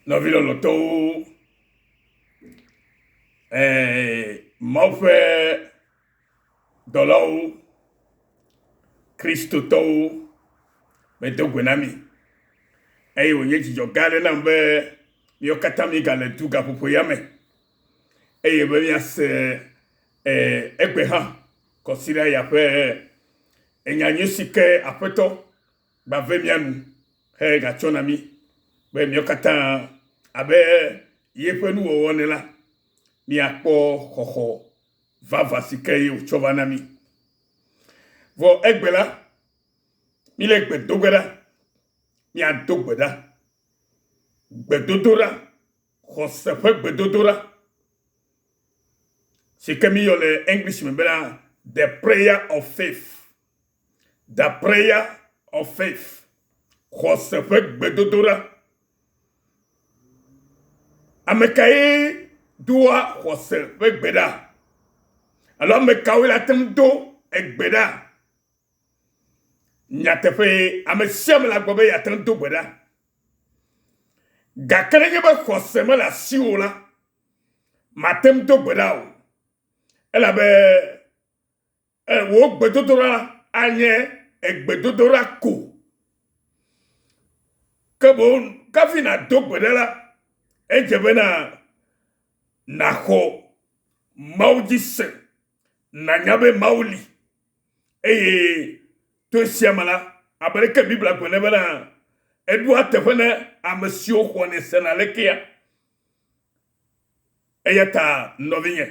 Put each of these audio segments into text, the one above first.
Nɔvi lɔlɔtɔwo, eh, Mawu ƒe dɔlawo, Kristotɔwo, medo gbe na mi. Eye wònye dzidzɔ gã aɖe nam be míawo katã míegale du gaƒoƒo ya me eye be míase eh, egbe hã kɔsiɖa ya ƒe enya nyui si ke Aƒetɔ gbave mía nu hegatsɔ na mí be míawo katã abe yeƒe nuwɔwɔ ene la, míakpɔ xɔxɔ vavã si ke ye wòtsɔ va na mí. Vɔ egbe la, míle gbe do ge ɖa, míado gbe ɖa. Gbedodoɖa, xɔse ƒe gbedodoɖa si ke míyɔ le English me bena the prayer of faith. The prayer of faith. Xɔse ƒe gbedodoɖa. Ame kae doa xɔse ƒe gbe ɖa? Alo ame kawoe ate ŋu do egbe ɖa? Nyateƒee, ame sia ame le agblɔ be yeate ŋu do gbe ɖa. Gake nenye be xɔse mele asiwò la, mate ŋu do gbe ɖa o. Elabe E, wò gbedodoɖa anye egbedodoɖa ko. Ke boŋ kafi nàdo gbe ɖa la, edze bena nàxɔ Mawu dzi se, nànya be Mawu li. Eye to esia me la, abe leke Biblia gblɔ ene bena, eɖoa teƒe na ame siwo xɔnɛ sena lekea. Eya ta nɔvinye,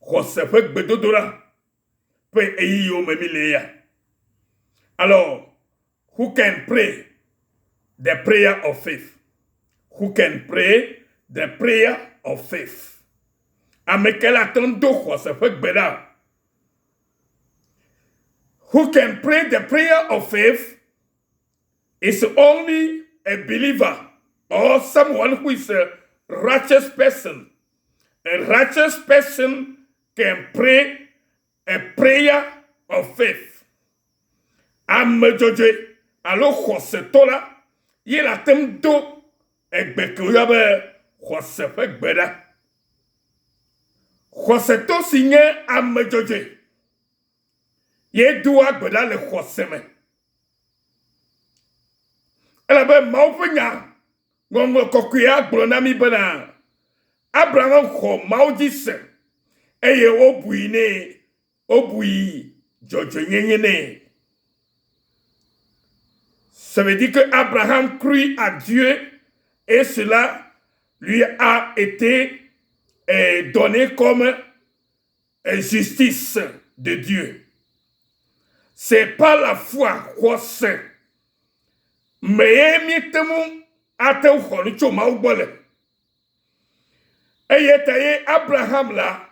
xɔse ƒe gbedodoɖa ƒe ɣeyiɣiwo me míle ya. Alors, who can pray the prayer of faith? Who can pray the prayer of faith? Ame ke la te ŋu do xɔse ƒe gbe ɖa. Who can pray the prayer of faith is only a believer or someone who is a righteous person. A righteous person can pray a prayer of faith. Ame dzɔdzɔe alo xɔsetɔ la ye le ate ŋu do egbe ke woyɔ be xɔse ƒe gbe ɖa. Xɔsetɔ si nye ame dzɔdzɔe ye doa gbe ɖa le xɔse me. Elabe Mawu ƒe nya Ŋɔŋlɔ Kɔkɔea gblɔ na mí bena Abraham xɔ Mawu dzi se eye wobui nɛ, wobui dzɔdzɔenyenye nɛ. Ça veut dire que Abraham crut à Dieu et cela lui a été eh, donné comme justice de Dieu. C'est par la foi xɔse mee míete ŋu ate ŋu xɔ nu tso Mawu gbɔ le. Eya ta ye Abraham la,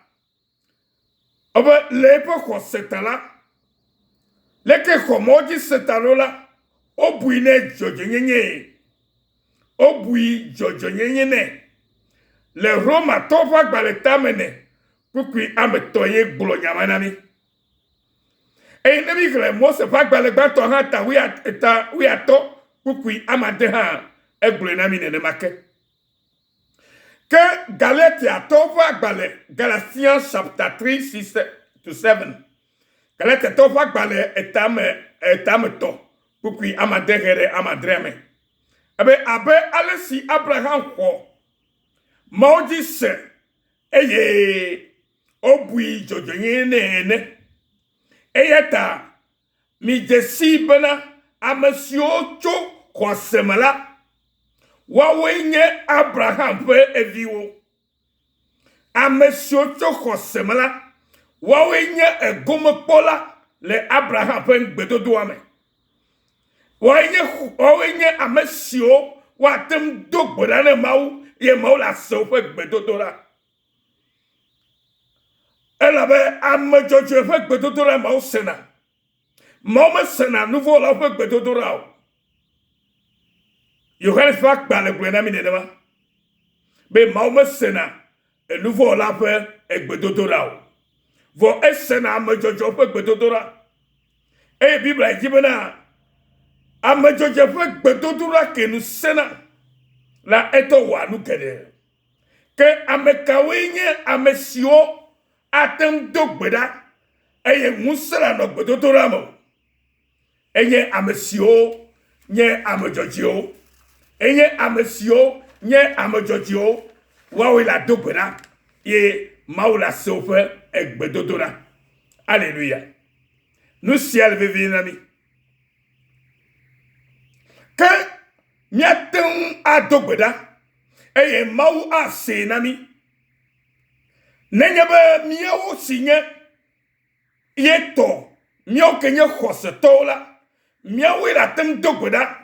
ebe le eƒe xɔse ta la, leke xɔ Mawu dzi se ta ɖo la, wobui nɛ dzɔdzɔenyenyee. Wobui dzɔdzɔenyenye nɛ. Le Romatɔwo ƒe agbalẽ tame ne kpukpui ame etɔ̃ ye gblɔ nya ma na mí. Eye ne míxlẽ Mose ƒe agbalẽ gbãtɔ hã ta ta wuiatɔ̃ kpukpui ame ade hã, egblɔe na mí nenema ke. Ke Galatiatɔwo ƒe agbalẽ Galatians chapter 3 6 to 7 Galatiatɔwo ƒe agbalẽ etame etame tɔ kpukpui ame ade he ɖe ame adrea me. Ebe abe ale si Abraham xɔ Mawu dzi se eye wobui dzɔdzɔenyenye nɛ ene. Eya ta midze sii bena ame siwo tso xɔse me la, woawoe nye Abraham ƒe viwo. Ame siwo tso xɔse me la, woawoe nye egomekpɔla le Abraham ƒe ŋugbedodoa me. Woawoe nye, woawoe nye ame siwo woate ŋu do gbe ɖa ne Mawu eye Mawu le ase woƒe gbedodoɖa. Elabe ame dzɔdzɔe ƒe gbedodoɖa Mawu sena. Mawu mesena nuvɔ̃wɔlawo ƒe gbedodoɖa o. Yohanes ƒe agbalẽ gblɔe na mí nenema be Mawu mesena enuvɔ̃wɔla ƒe egbedodoɖa o. Vɔ esena ame dzɔdzɔ ƒe gbedodoɖa. Eye Biblia dzi bena ame dzɔdzɔe ƒe gbedodoɖa ke nu sena. la, etɔ wɔa nu geɖe. Ke ame kawoe nye ame siwo ate ŋu do gbe ɖa eye ŋusẽ lanɔ gbedodoɖa me o? Enye ame siwo nye ame dzɔdzɔewo. Enye ame siwo nye ame dzɔdzɔewo. Woawoe la do gbe ɖa ye Mawu la se woƒe egbedodoɖa. Aleluya. Nu sia le vevie na mí. Ke míate ŋu ado gbe ɖa eye Mawu asee na mí. Nenye be míawo si nye ye tɔ, míawo ke nye xɔsetɔwo la, míawoe le ate ŋu do gbe ɖa.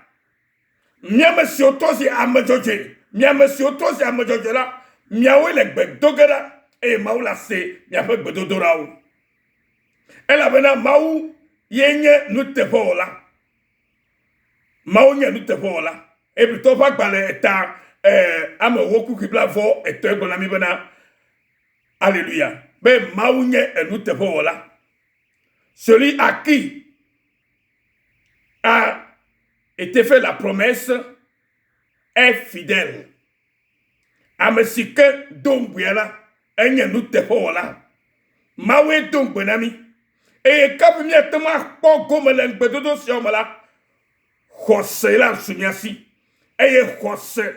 Mía ame siwo trɔ zi ame dzɔdzɔe, mía ame siwo trɔ zi ame dzɔdzɔe la, miawoe le gbe do ge ɖa eye Mawu la se miaƒe gbedodoɖawo. Elabena Mawu ye nye nuteƒewɔla. Mawu nye nuteƒewɔla. Hebritɔwo ƒe agbalẽ eta eh, ame ewo kpukpui blaeve etɔ̃e gblɔ na mí bena, Alléluia, be Mawu nye enuteƒewɔla. Celui à qui a été fait la promesse est fidèle. Ame si ke do ŋugbea la, enye nuteƒewɔla. Mawue do ŋugbe na mí. Eye kafi míate ŋu akpɔ gome le ŋugbedodo siawo me la, xɔse la su mía si. Eye xɔse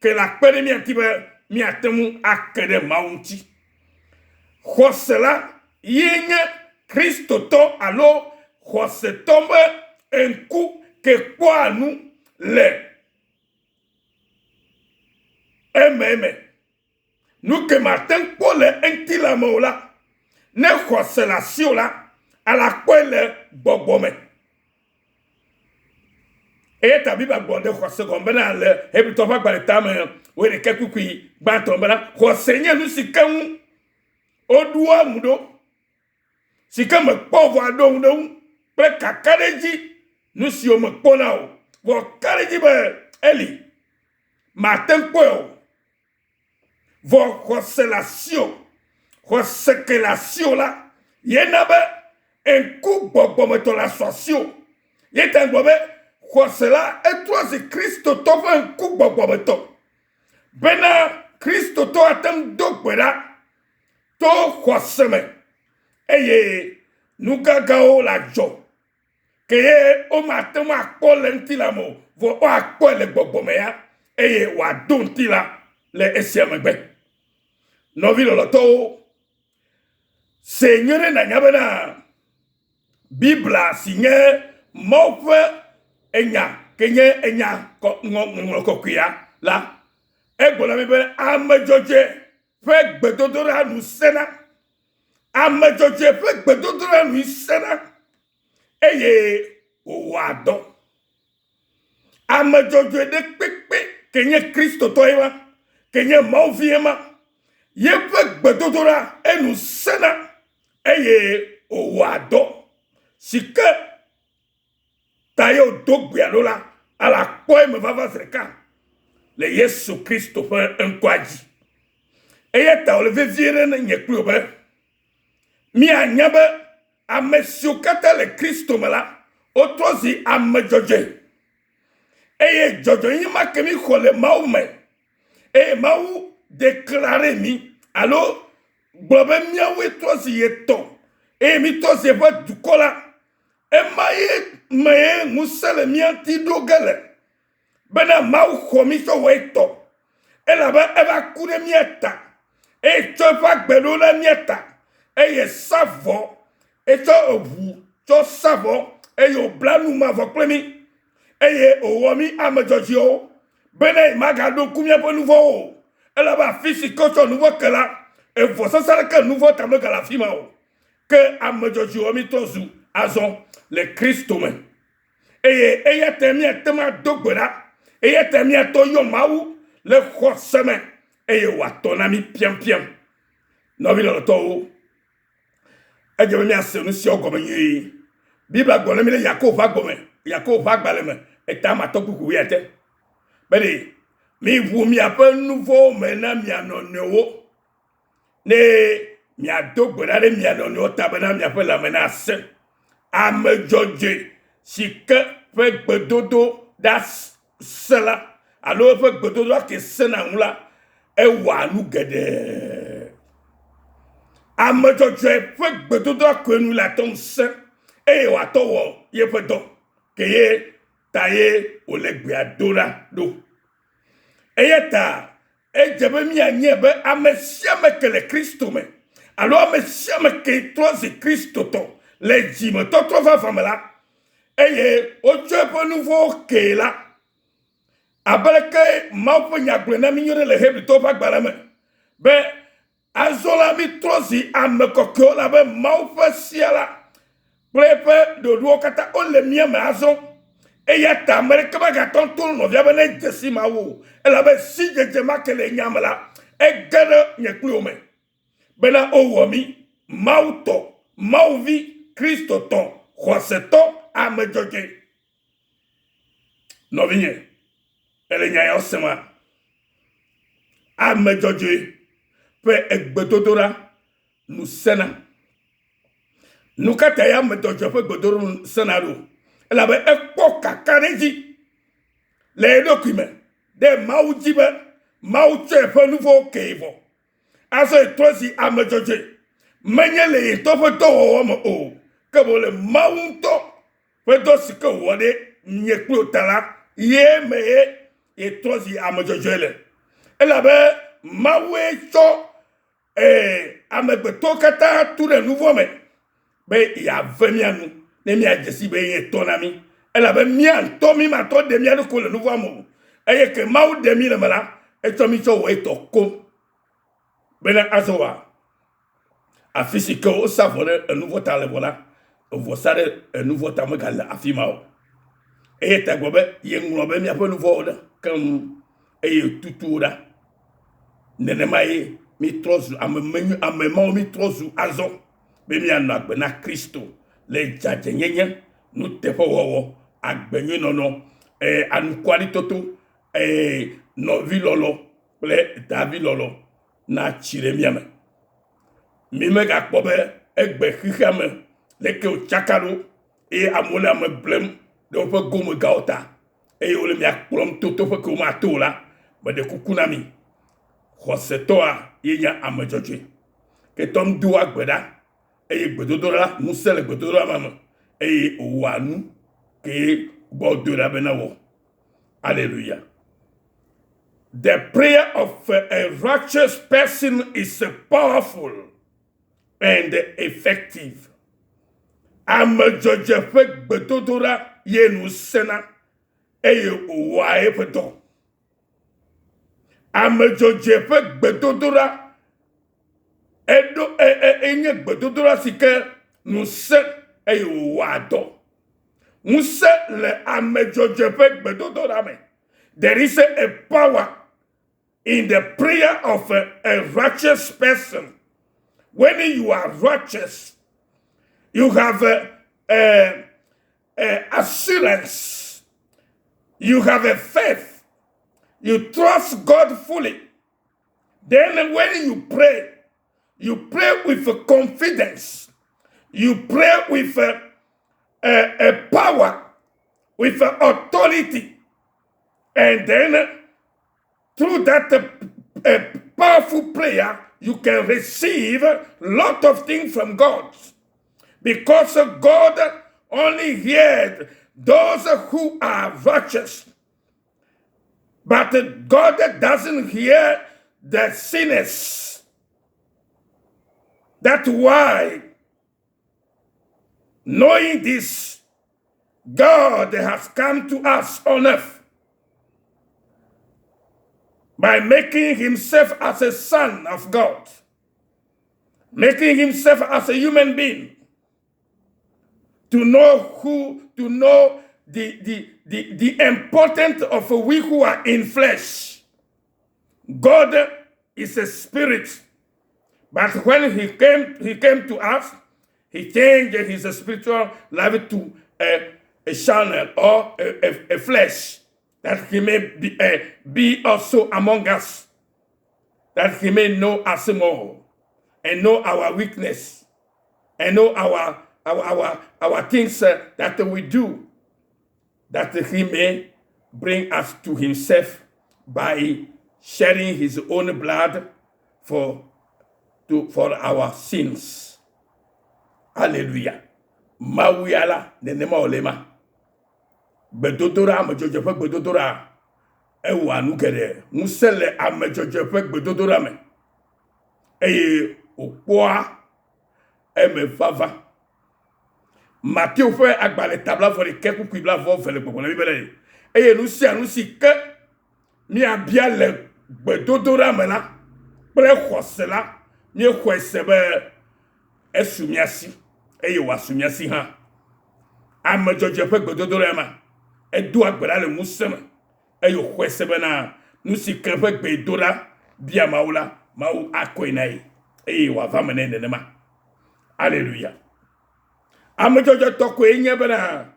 ke la kpe ɖe mía ŋuti be míate ŋu ake ɖe Mawu ŋuti. Xɔse la ye nye Kristotɔ alo xɔsetɔ be ŋku ke kpɔa nu le ememe. Nu ke mate ŋu kpɔ le ŋutilã me o la, ne xɔse le asiwò la, ala kpɔe le gbɔgbɔ me. Eya ta Biblia gblɔ ɖe xɔse gɔme bena le Hebritɔwo ƒe agbalẽ tame wuiɖekɛ kpukpui gbãtɔ bena xɔse nye nu si ke ŋu woɖoa ŋu ɖo, si ke mekpɔ vɔ aɖo ŋu ɖe ŋu kple kakaɖedzi nu siwo mekpɔna o. Vɔ ka ɖe edzi be eli, mate ŋu kpɔe o. Vɔ xɔse le asiwò. Xɔse ke le asiwò la, ye na be ŋku gbɔgbɔmetɔ le asu asiwò. Ye ta gblɔ be xɔse la etrɔ zi Kristotɔ ƒe ŋku gbɔgbɔmetɔ. Bena Kristotɔ ate ŋu do gbe ɖa to xɔse me eye nu gãgãwo le adzɔ ke ye womate ŋu akpɔ le ŋutilã me o, vɔ woakpɔe le gbɔgbɔ me ya, eye wòado ŋutilã le esia megbe. Nɔvi lɔlɔ̃tɔwo, see nyuie ɖe nànya bena Biblia si nye Mawu ƒe enya ke nye enya ŋɔŋlɔ kɔkɔea la, egblɔ na mí be ame dzɔdzɔe ƒe gbedodoɖa nu sẽna. Ame dzɔdzɔe ƒe gbedodoɖa nu sẽna eye wòwɔa dɔ. Ame dzɔdzɔe ɖe kpekpe ke nye Kristotɔ ye ma, ke nye Mawu vi ye ma, yeƒe gbedodoɖa enu sẽna eye wòwɔa dɔ si ke ta ye wòdo gbea ɖo la, ala kpɔ eme vava zi ɖeka le Yesu Kristo ƒe ŋkɔa dzi. Eya ta wòle vevie ɖe ne nye kpli wò be míanya be ame siwo katã le Kristo me la, wotrɔ zi ame dzɔdzɔe. Eye dzɔdzɔenyenye ma ke míxɔ le Mawu me. Eye Mawu deklare mí alo gblɔ be míawoe trɔ zi ye tɔ eye mítrɔ zi eƒe dukɔ la. Ema ye mee ŋusẽ le mía ŋuti ɖo ge le bena Mawu xɔ mí tsɔ wɔ etɔ, elabe eva ku ɖe mía ta, eye tsɔ eƒe agbe ɖo ɖe mía ta, eye sa vɔ, etsɔ eʋu tsɔ sa vɔ, eye wòbla nu mavɔ kple mí, eye wòwɔ mí ame dzɔdzɔewo, bena yemagaɖo ŋku míaƒe nu vɔ̃wo o, elabe afi si ke wotsɔ nu vɔ̃ ke la, evɔsasa aɖeke nu vɔ̃ ta megale afi ma o. Ke ame dzɔdzɔewo mítrɔ zu azɔ le Kristo me. Eye eya ta míate ŋu ado gbe ɖa. Eya ta míatɔ yɔ Mawu le xɔse me eye wòatɔ na mí piampiam. Nɔvi lɔlɔ̃tɔwo, edze be míase nu siawo gɔme nyuie. Biblia gblɔ na mí le Yakobo ƒe agbɔ me, Yakobo ƒe agbalẽ me, eta ame atɔ̃ kpukpui wuiade be ɖe miʋu miaƒe nu vɔ̃wo me na mia nɔnɔewo ne miado gbe ɖa ɖe mia nɔnɔewo ta bena miaƒe lãme nasẽ. Ame dzɔdzɔe si ke ƒe gbedodo ɖa sẽ la, alo eƒe gbedodoɖa ke sena ŋu la, ewɔa nu geɖe. Ame dzɔdzɔe ƒe gbedodoɖa koe nu le ate ŋu sẽ eye wòate wɔ yeƒe dɔ ke ye ta ye wòle gbea do ɖa ɖo. Eya ta edze be míanyae be ame sia ame ke le Kristo me alo ame sia ame ke trɔ zi Kristotɔ le dzimetɔtrɔ vavã me la, eye wotsɔ eƒe nu vɔ̃wo kee la, abe leke Mawu ƒe nya gblɔe na mí nyuie ɖe le Hebritɔwo ƒe agbalẽ me be Azɔ la, mitrɔ zi ame kɔkɔewo elabe Mawu ƒe sia la kple eƒe ɖoɖowo katã wole mía me azɔ. Eya ta ame ɖeke megate ŋu to nɔvia be nedze si Mawu o, elabe sidzedze ma ke le nya me la, ege ɖe nye kpli wò me bena wowɔ mí Mawu tɔ, Mawu vi, Kristo tɔ, xɔsetɔ, ame dzɔdzɔe. Nɔvinye, èle nya yawo sema? Ame dzɔdzɔe ƒe egbedodoɖa nu sẽna. Nu ka tae ame dzɔdzɔe ƒe gbedodoɖa nu sẽna ɖo? Elabe ekpɔ kakaɖedzi le eɖokui me ɖe Mawu dzi be Mawu tsɔ eƒe nu vɔ̃wo kee vɔ. Azɔ etrɔ zi ame dzɔdzɔe, menye le ye ŋutɔ ƒe dɔwɔwɔ me o, ke boŋ le Mawu ŋutɔ ƒe dɔ si ke wòwɔ ɖe nye kple wò ta la, ye me ye yetrɔ zi ame dzɔdzɔe le. Elabe Mawue tsɔ ee, amegbetɔwo katã tu ɖe nu vɔ̃ me be yeave mía nu ne míadze si be ye tɔ na mí. Elabe mía ŋutɔ mí matɔ ɖe mía ɖokui le nu vɔ̃a me o. Eye ke Mawu ɖe mí le me la, etsɔ mí tsɔ wɔ etɔ koŋ bena azɔ wa Afi si ke wosa vɔ ɖe enuvɔ̃ ta le vɔ la, evɔsa ɖe enuvɔ̃ ta megale afi ma o. Eya ta gblɔ be yeŋlɔ be míaƒe nuvɔ̃wo ɖa keŋ eye tutu wo ɖa. Nenema ye mítrɔ zu ame menyo ame mawo mítrɔ zu azɔ be míanɔ agbe na Kristo le dzadzɛnyenye, nuteƒewɔwɔ, agbenyuinɔnɔ, ee anukwaritoto, ee nɔvilɔlɔ̃ kple davilɔlɔ̃ natsi ɖe mía me. Mi megakpɔ be egbe xexea me leke wòtsaka ɖo eye amewo le ame blem ɖe woƒe gomegawo ta eye wole mia kplɔm to toƒe ke womato o la, meɖe kuku na mi. Xɔsetɔa ye nye ame dzɔdzɔe. Ketɔm doa gbe ɖa eye gbedodoɖa ŋusẽ le gbedodoɖa ma me eye wòwɔa nu ke gbɔ wodoe ɖa be newɔ. Alléluia. The prayer of a righteous person is powerful and effective. Ame dzɔdzɔe ƒe gbedodoɖa ye nu sẽna eye wòwɔa eƒe dɔ. Ame dzɔdzɔe ƒe gbedodoɖa eɖo e, e, enye gbedodoɖa si ke nu sẽ eye wòwɔa dɔ. Ŋusẽ le ame dzɔdzɔe ƒe gbedodoɖa me. There is a power in the prayer of a, a righteous person. When you are righteous, you have a, a, a assurance, you have a faith, you trust God fully. Then when you pray, you pray with confidence, you pray with a, a, a power, with authority. And then through that uh, powerful prayer, you can receive a lot of things from God. Because God only hears those who are righteous. But God doesn't hear the sinners. That's why, knowing this, God has come to us on earth by making himself as a son of God, making himself as a human being to know who, to know the, the, the, the importance of we who are in flesh. God is a spirit. But when he came, he came to us, he changed his spiritual life to a, a channel or a, a, a flesh, that he may be, uh, be also among us, that he may know us more and know our weakness and know our our our, our things uh, that we do, that he may bring us to himself. by shedding his own blood for to for our sins. Hallelujah. Mawu ya la nenema wòle ma. Gbedodoɖa, ame dzɔdzɔe ƒe gbedodoɖa ewɔa nu geɖe. Ŋusẽ le ame dzɔdzɔe ƒe gbedodoɖa me eye wòkpɔa eme vava. Mateo ƒe agbalẽ ta blaeve ɖekɛ kpukpui blaeve eve le gbɔgblɔ na mí be eye nu sia nu si ke míabia le gbedodoɖa me la kple xɔse la, míexɔe se be esu mía si eye wòasu mía si hã. Ame dzɔdzɔe ƒe gbedodoɖa ma, edoa gbe ɖa le ŋusẽ me eye wòxɔe se bena nu si ke ƒe gbe do ɖa bia Mawu la, Mawu akɔe na ye eye wòava eme nɛ nenema. Aleluya. Ame dzɔdzɔetɔ koe nye bena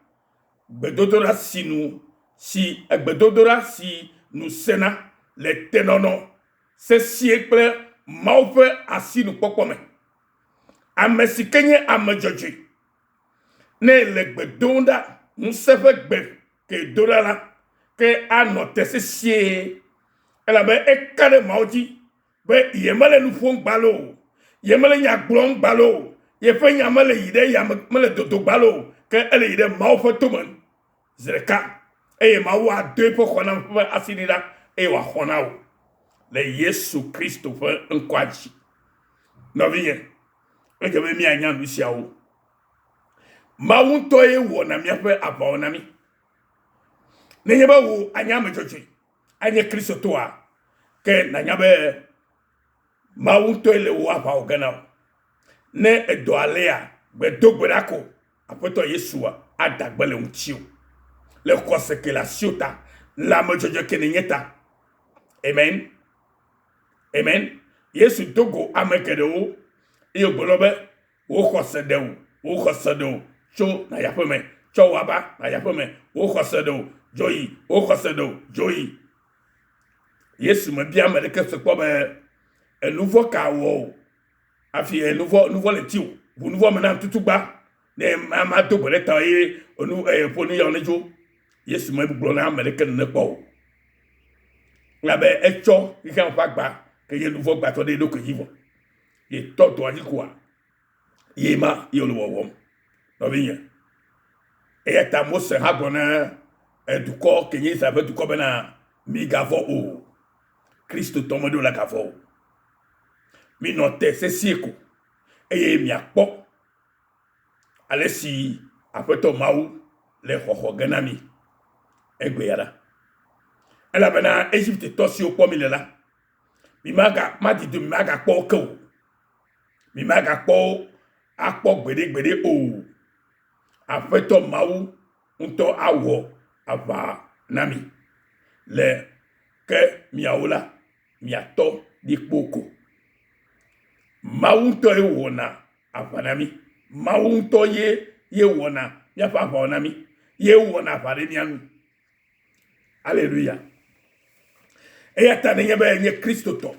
gbedodoɖa si nu si gbedodoɖa si nu sena le tenɔnɔ sesĩe kple Mawu ƒe asinukpɔkpɔ me. Ame si ke nye ame dzɔdzɔe, ne le gbe dom ɖa, ŋusẽ ƒe gbe ke do ɖa la, ke anɔ te sesĩe elabe eka ɖe Mawu dzi be yemele nu ƒom gbalo o, yemele nya gblɔm gbalo o, yeƒe nya mele yi ɖe yame, mele dodo gbalo o, ke ele yi ɖe Mawu ƒe tome zi ɖeka eye Mawu ado eƒe xɔname ƒe asi ɖi ɖa eye wòaxɔ na wò le Yesu Kristo ƒe ŋkɔa dzi. Nɔvinye, edze be míanya nu siawo. Mawu ŋutɔe wɔna míaƒe aʋawo na mí. Nenye be wò anye ame dzɔdzɔe, anye Kristotɔa, ke nànya be Mawu ŋutɔe le wò aʋa wɔ ge na wò. Ne edɔ alea, gbe do gbe ɖa ko Aƒetɔ Yesua ada gbe le ŋutiwò le xɔse ke le asiwò ta, le ame dzɔdzɔe ke nènye ta. Amen. Amen. Yesu do go ame geɖewo eye wògblɔ be Wò xɔse ɖe wò, wò xɔse ɖe wò, tso nàyi aƒe me, tsɔ wò aba nàyi aƒe me, wò xɔse ɖe wò, dzo yi, wò xɔse ɖe wò, dzo yi. Yesu mebia ame ɖeke se kpɔ be enuvɔ ka wɔ o hafi enuvɔ nuvɔ le ŋutiwò, ʋu nuvɔ me nam tutugba ne mado gbe ɖe ta eye enu ƒo nu yawo nedzo. Yesu megblɔ na ame ɖeke nene kpɔ o. Elabe etsɔ xexea ƒe agba ke nye nuvɔ gba tsɔ ɖe eɖokui dzi vɔ. Ye tɔ dɔa dzi koa, ye ma ye wòle wɔwɔm. Nɔvinye, eya ta Mose hã gblɔ na edukɔ ke nye Israel ƒe dukɔ bena, migavɔ̃ o. Kristotɔ meɖo la gavɔ̃ o. Minɔ te sesĩe ko eye miakpɔ ale si Aƒetɔ Mawu le xɔxɔ ge na mi egbea la. Elabena Egiptetɔ siwo kpɔ mi le la, Mi maga madidi mi magakpɔ wo ke o. Mi magakpɔ wo akpɔ gbeɖegbeɖe o. Aƒetɔ Mawu ŋutɔ awɔ aʋa na mi le ke miawo la, miatɔ ɖi kpo ko. Mawu ŋutɔe wɔna aʋa na mí. Mawu ŋutɔ ye ye wɔna míaƒe aʋawo na mí. Ye wɔna aʋa ɖe mía nu. Aleluya. Eya ta nenye be enye Kristotɔ,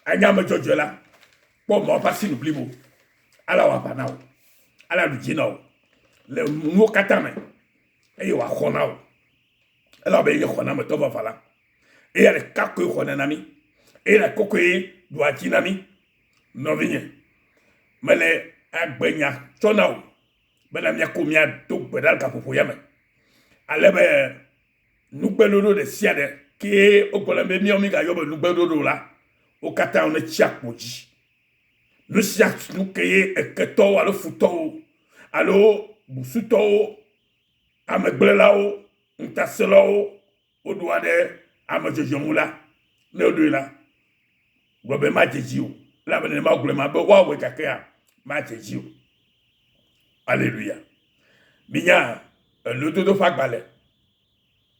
enye ame dzɔdzɔe la, kpɔ Mawu ƒe asinu blibo. Ala wɔ aʋa na wò. Ala ɖu dzi na wò le nuwo katã me eye wòaxɔ na wò. Elabe enye xɔnametɔ vavã la. Eya ɖeka koe xɔna na mí. Eya ɖeka koe ɖua dzi na mí. Nɔvinye, mele agbenya tsɔ na wò bena míako míado gbe ɖa le gaƒoƒo ya me. Ale be nugbeɖoɖo ɖe sia ɖe kee wogblɔ be míawo mígayɔ be nugbeɖoɖo la, wo katã wonetsi akpo dzi. Nu sia nu kee eketɔwo alo futɔwo alo busutɔwo, amegblẽlawo, ŋutasẽlawo woɖoa ɖe ame dzɔdzɔe ŋu la, ne woɖoe la, gblɔ be madze dzi o. Elabe nenema wogblɔe ma be woawɔe gakea madze dzi o. Aleluya. Minya elododo ƒe agbalẽ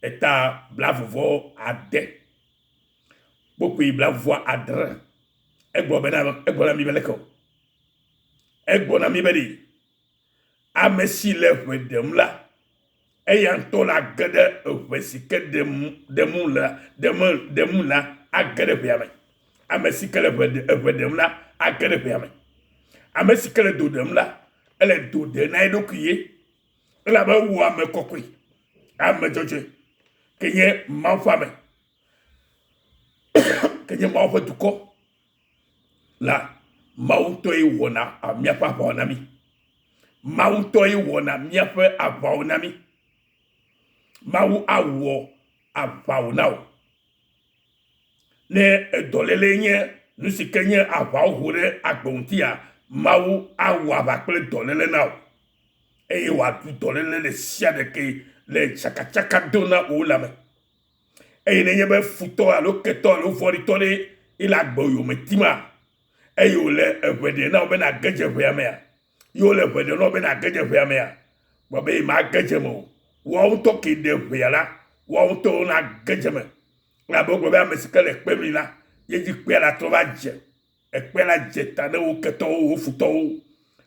eta blavuvɔ ade kpokpui blavuvɔ adre. Egblɔ bena egblɔ na mi be leke o. Egblɔ na mi be ɖe ame si le ʋe ɖem la Eya ŋutɔ la ge ɖe eʋe si ke ɖem ɖem la ɖem ɖem la age ɖe ʋea me. Ame si ke le ʋe eʋe ɖem la age ɖe ʋea me. Ame si ke le do ɖem la, ele do ɖe na eɖokui ye. Elabe ewɔ ame kɔkɔe, ame dzɔdzɔe ke nye Mawu ƒe ame. ke nye Mawu ƒe dukɔ la, Mawu ŋutɔe wɔna míaƒe aʋawo na mí. Mawu ŋutɔe wɔna míaƒe aʋawo na mí. Mawu awɔ aʋawo na wò. Ne edɔlélee nye nu si ke nye aʋawo ho ɖe agbe ŋutia, Mawu awɔ aʋa kple dɔléle na wò eye wòaɖu dɔléle ɖe sia ɖe ke le tsakatsaka dom na wò lãme. Eye nenye be futɔ alo ketɔ alo vɔ̃ɖitɔ ɖe ye le agbe yome tima, eye wòle eʋe ɖe na wò be nàge dze ʋea mea, ye wole ʋe ɖe na wò be nàge dze ʋea mea, gblɔ be yemage dze eme o. Woawo ŋutɔ ke ɖe ʋea la, woawo ŋutɔwo nage dze eme. Elabe wogblɔ be ame si ke le kpe mli la, ye dzi kpea la trɔ va dze. Ekpe la dze ta ne wò ketɔwo, wò futɔwo.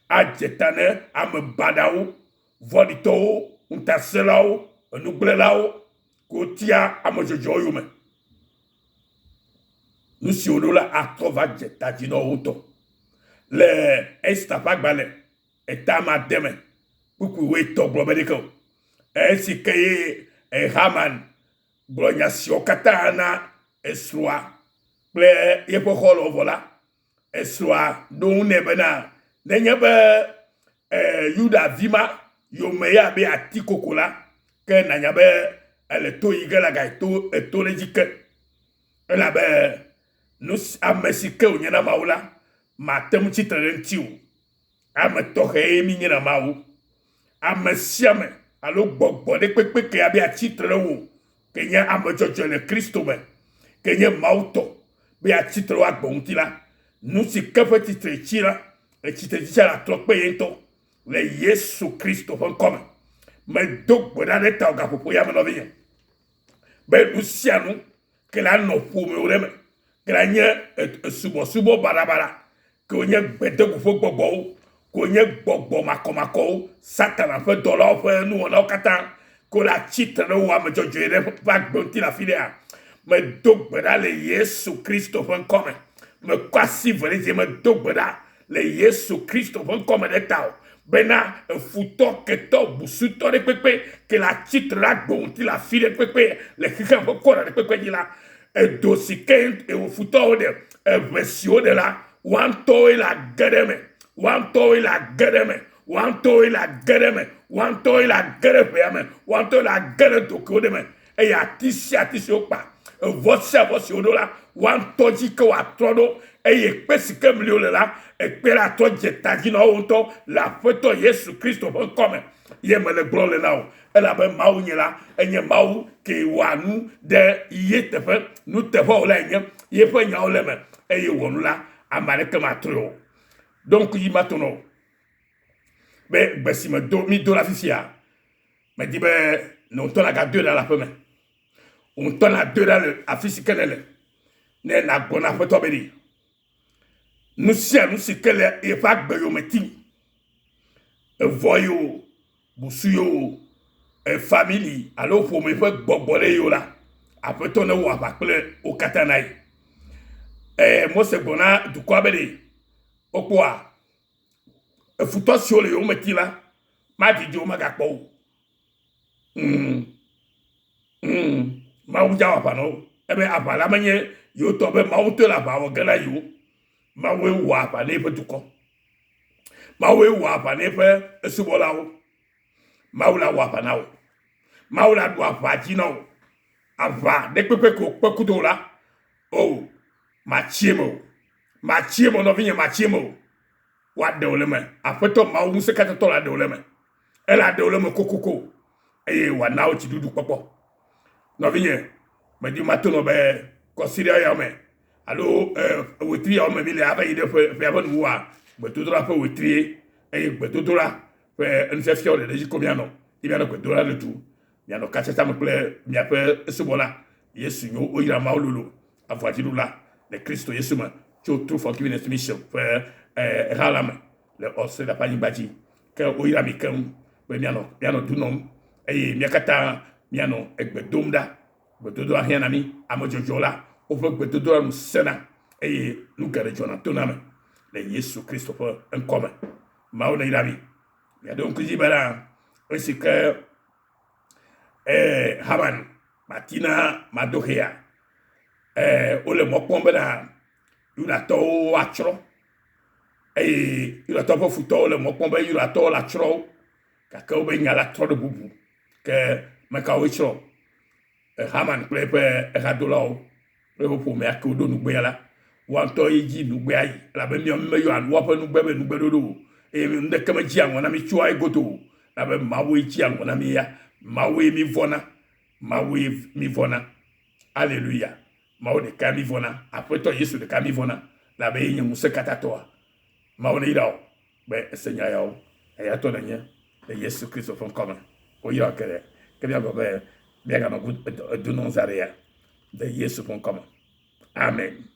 Adze ta ne ame baɖawo, vɔ̃ɖitɔwo, ŋutasẽlawo, enugblẽlawo, ke wotia ame dzɔdzɔewo yome. Nu si woɖo la atrɔ va dze ta dzi na wo ŋutɔ. Le Esta ƒe agbalẽ eta ma ade me kpukpui wuietɔ̃ gblɔ be ɖeke o. Esi ke ye Haman gblɔ nya siawo katã na esrɔ̃a kple yeƒe xɔlɔ̃wo vɔ la, esrɔ̃a ɖo ŋu nɛ bena, nenye be Yuda vi ma yome ya be ati koko la, ke nanya be ele to yi ge la gayi to eto ɖe dzi ke. Elabe nu ame si ke wònye na Mawu la, mate ŋu tsitre ɖe eŋuti o. Ame tɔxɛe mínye na Mawu. Ame sia ame alo gbɔgbɔ ɖe kpekpe ke abe atsi tre ɖe wò, ke nye ame dzɔdzɔe le Kristo me, ke nye Mawu tɔ, be atsi tre ɖe wò agbe ŋuti la, nu si ke ƒe tsitre tsi la, etsitsetsitsia la trɔ kpe ye ŋutɔ le Yesu Kristo ƒe ŋkɔ me. Medo gbe ɖa ɖe tawò gaƒoƒo ya me nɔvinye, be nu sia nu ke la nɔ ƒomewo ɖe me, ke la nye subɔsubɔ baɖabaɖa, ke wonye gbedegu ƒe gbɔgbɔwo, ke wonye gbɔgbɔ makɔmakɔwo, Satana ƒe dɔlawo ƒe nuwɔnawo katã, ke wole atsitre ɖe wò ame dzɔdzɔe ɖe ƒe agbe ŋuti le afi ɖea. Medo gbe ɖa le Yesu Kristo ƒe ŋkɔ me. Mekɔ asi ve ɖe dzi, medo gbe ɖa le Yesu Kristo ƒe ŋkɔ me ɖe tawò bena efutɔ, ketɔ, busutɔ ɖe kpekpe ke le atsitre ɖe agbe ŋuti le afi ɖe kpekpe le xexea ƒe kɔna ɖe kpekpe dzi la, edo si ke ewo futɔwo ɖe, eʋe si woɖe la, woa ŋutɔwoe la ge ɖe eme, woa ŋutɔwoe la ge ɖe eme, woa ŋutɔwoe la ge ɖe eme, woa ŋutɔwoe la ge ɖe ʋea me, woa ŋutɔwoe la ge ɖe do ke woɖe me. Eye ati sia ati si wokpa, evɔ sia vɔ si woɖo la, woa ŋutɔ dzi ke wòatrɔ ɖo, eye kpe si ke mli wole la, ekpe la atrɔ dze ta dzi na woawo ŋutɔ le Aƒetɔ Yesu Kristo ƒe ŋkɔ me. Ye mele gblɔm le na wò, elabe Mawu nye la, enye Mawu ke wɔa nu ɖe ye teƒe, nuteƒewɔlae nye, yeƒe nyawo le eme, eye wɔ nu la, ame aɖeke matrɔe o. Ɖo ŋku dzi mato na wò be gbe si medo mído la fifia, Medi be ne wò ŋutɔ nàgadoe ɖa le aƒe me. Wò ŋutɔ nàdoe ɖa le afi si ke nèle. Ne nàgblɔ na Aƒetɔ be ɖe nu sia nu si ke le yeƒe agbe yome tim, evɔ ye o, busu ye o, efamili alo ƒome ƒe gbɔgbɔ ɖe ye o la, Aƒetɔ newɔ aʋa kple wo katã na ye. Ee, Mose gblɔ na dukɔa be ɖe wokpɔa efutɔ siwo le yowòme tim la, madidi wo magakpɔ o. Mm. Mm. Mawu dza wɔ aʋa na wo. Ebe aʋa la menye yewo tɔ be Mawu tɔe le aʋa wɔ ge na yewo. Mawue wɔ aʋa na eƒe dukɔ. Mawue wɔ aʋa na eƒe esubɔlawo. Mawu la wɔ aʋa na wo. Mawu la ɖu aʋa dzi na wo. Aʋa ɖe kpekpe ko kpe kudo la. O, matsi eme o. Matsi eme o, nɔvinye, matsi eme o. Woaɖe wò le eme. Aƒetɔ Mawu Ŋusẽkatãtɔ la ɖe wò le eme. Ele aɖe wò le eme kokoko eye wòana wò dziɖuɖu kpɔkpɔ. Nɔvinye, medi mato nɔ be kɔsiɖa yawo me alo wetri yawo me mi le ava yi ɖe ƒe ƒea ƒe nuwuwua, gbedodoɖa ƒe wetrie eye gbedodoɖa ƒe nufiafiawo ɖeɖe dzi ko mianɔ. Ye mianɔ gbedodoɖa ɖe du. Mianɔ katsatsa me kple miaƒe subɔla Yesu nyo woyra Mawu lolo avɔadziɖula le Kristo Yesu me tso True Forgiveness Mission ƒe eh, ha la me le Australia ƒe anyigba dzi. Ke woyra mi keŋ be mianɔ mianɔ du nɔm eye mia katã mianɔ egbe dom ɖa. Gbedodoɖa hiã na mí. Ame dzɔdzɔewo la, woƒe gbedodoɖa nu sẽna eye nu geɖe dzɔna tona eme le Yesu Kristo ƒe ŋkɔ me. Mawu neyra mi. Miaɖo ŋku dzi bena esi ke eh, Haman bati na Mardoxea. Ɛɛ wole mɔ kpɔm bena Yudatɔwo atsrɔ̃ eye Yudatɔwo ƒe futɔwo le mɔ kpɔm be Yudatɔwo le atsrɔ̃ wo gake wobe nya la trɔ ɖe bubu. Ke mekawoe tsrɔ̃? Haman kple eƒe ehadolawo kple eƒe ƒomea ke woɖo nugbea la, woa ŋutɔ ye dzi nugbea yi elabe míawo mímeyɔa woaƒe nugbe be nugbeɖoɖo o eye nu ɖeke medzia ŋɔ na mí tsoa egodo o elabe Mawue dzia ŋɔ na mí ya. Mawue mívɔ̃na. Mawue mívɔ̃na. Aleluya. Mawu ɖekae mívɔ̃na. Aƒetɔ Yesu ɖeka mívɔ̃na elabe ye nye ŋusẽkatãtɔa. Mawu neyra wò be èse nya yawo. Eyatɔ nènye le Yesu Kristo ƒe ŋkɔ me. Woyra wò geɖe. Ke míagblɔ be míaganɔ edu nɔm za ɖe ya le Yesu ƒe ŋkɔ me. Amen.